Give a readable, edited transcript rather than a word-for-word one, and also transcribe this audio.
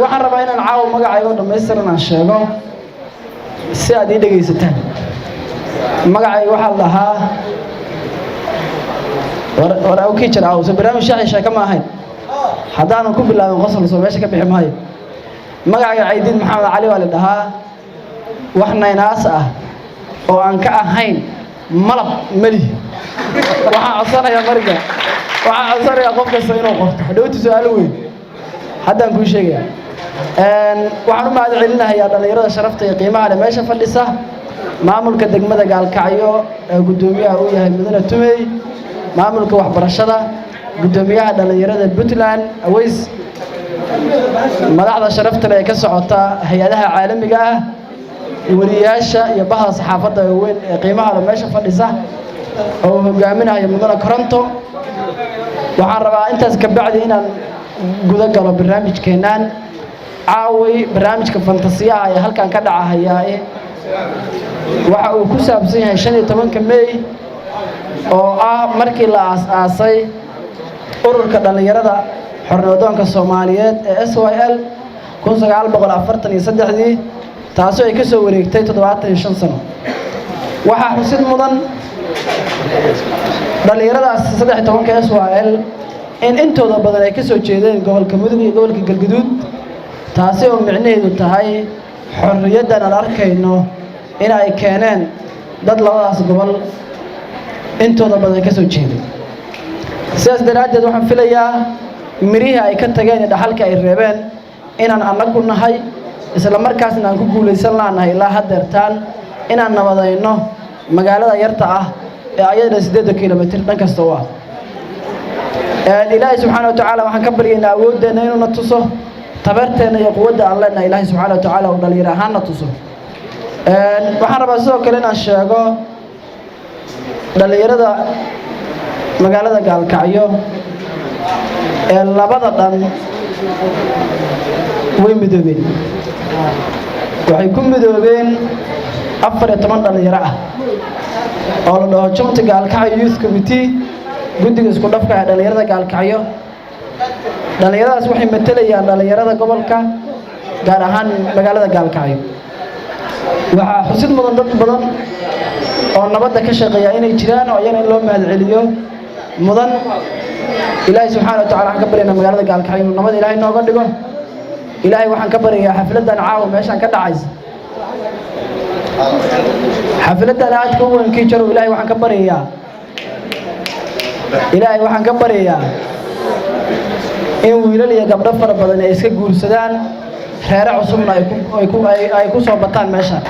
Waxaan rabaa inaan caawa magacaygo dhammaystiran aan sheego si aad ii dhegaysataan. Magacayga waxaa la dhahaa war awkijar aw soo barnaamij shaaci sheeko ma ahayn. Haddaanan ku bilaabin qosol, soo meesha ka bixi maayo. Magacayga Caydiid Maxamed Cali waa la dhahaa. Wax naynaas ah oo aan ka ahayn malab melihi. Waxaan codsanayaa marka, waxaan codsanayaa qof kasta inuu qorto hadhowti su-aalo weyn haddaan kuu sheegaya. Waxaan u mahad celinahayaa dhallinyarada sharafta iyo qiimaha leh meesha fadhisa, maamulka degmada Gaalkacyo ee guddoomiyaha uu yahay Mudane Tumey, maamulka waxbarashada, guddoomiyaha dhallinyarada Puntland Aweys, madaxda sharafta leh ee ka socota hay-adaha caalamiga ah, wariyaasha iyo bahda saxaafadda weyn ee qiimaha leh meesha fadhisa oo uu hogaaminayo Mudane Koronto. Waxaan rabaa intaas ka bacdi inaan guda galo barnaamijkeennan caaway. Barnaamijka fantasiyaha ee halkan ka dhacahayaa waxa uu ku saabsan yahay 15-ka Mey, oo ah markii la aas-aasay ururka dhallinyarada xornimadoonka Soomaaliyeed ee SYL 1943-dii, taasoo ay ka soo wareegtay 75 sano. Waxaa xusid mudan dhallinyaradaas 13-ka SYL in intooda badan ay ka soo jeedeen gobolka Mudug iyo gobolka Galguduud, taasi oo micnaheedu tahay xorriyaddan aan arkayno in ay keeneen dad labadaas gobol intooda badan ka soo jeeday. Sidaas daraaddeed, waxaan filayaa mirihii ay ka tageen iyo dhaxalkii ay reebeen inaan annagu nahay, isla markaasna aan ku guulaysan laanahay ilaa haddeertaan inaan nabadayno magaalada yarta ah ee ayadana 8 kilomitir dhan kasta u ah. Ilaahay subxaana wa tacaala waxaan ka baryaynaa awooddeenna inuuna tuso, tabarteenna iyo quwadda aan leenahay Ilaahay subxaana wa tacaala uu dhalinyar ahaanna tuso. Waxaan rabaa sidoo kale inaan sheego dhallinyarada magaalada Gaalkacyo ee labada dhan way midoobeen. Waxay ku midoobeen 14 dhallinyaro ah oo la dhaho Joint Gaalkacyo Youth Committee, guddiga isku dhafka ee dhallinyarada Gaalkacyo. Dhallinyaradaas waxay matelayaan dhallinyarada gobolka, gaar ahaan magaalada Gaalkacyo. Waxaa xusid mudan dad badan oo nabadda ka shaqeeya inay jiraan oo iyana in loo mahadceliyo mudan. Ilaahay subxaana wa tacala waxaan ka baryaynaa magaalada Gaalkacyo inuu nabad Ilaahay nooga dhigo. Ilaahay waxaan ka baryayaa xafladdan caawa meeshaan ka dhacaysa, xafladdan aadka u weyn kii jaro. Ilaahay waxaan ka baryayaa, Ilaahay waxaan ka baryayaa in wiilal iyo gabdho fara badan ay iska guursadaan, reere cusubna ay ku soo bataan meeshaan.